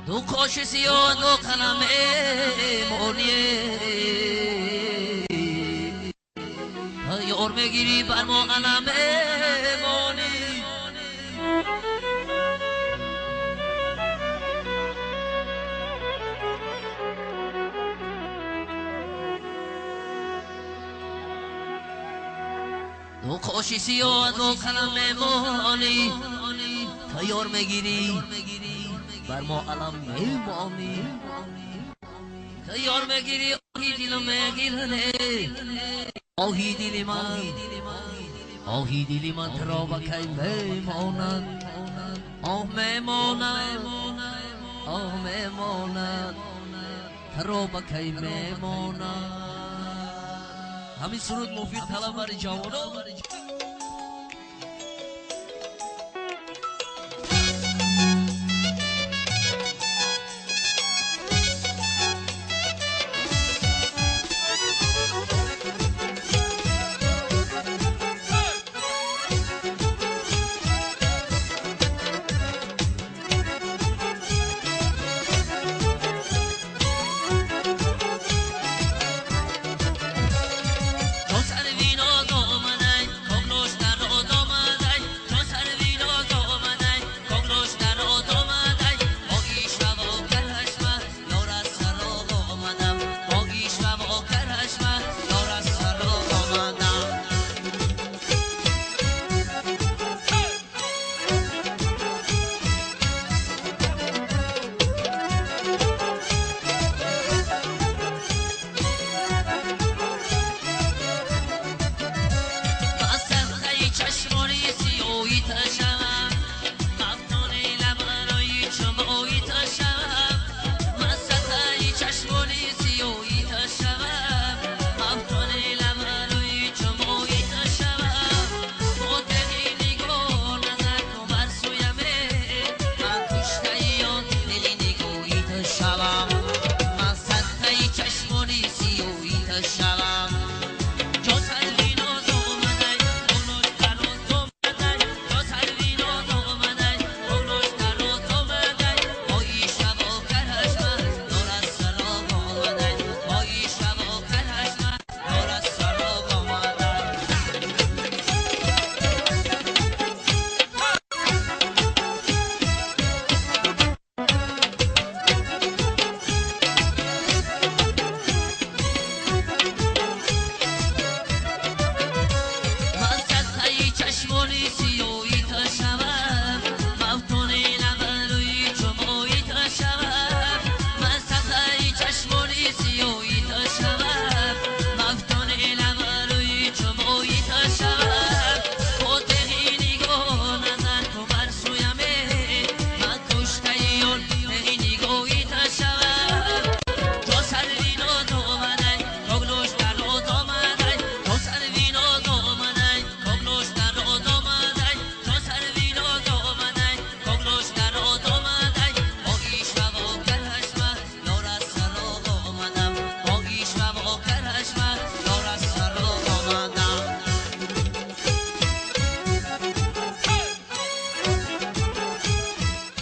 Ду қоши сиёҳ, ду қалам монӣ, ёр мегирӣ бар мо қалам монӣ. Ду қоши сиёҳ, ду қалам монӣ, тайёр мегирӣ бар мо алам мемонӣ. Тайёр мегирӣ, оҳи дилам мегиране, оҳи дили ман, оҳи дили ман туро ба кай мемонад, оҳ мемонад, оҳ мемонад, туро ба кай мемонад. Ҳамин суруд муфид талаб барои ҷавонон.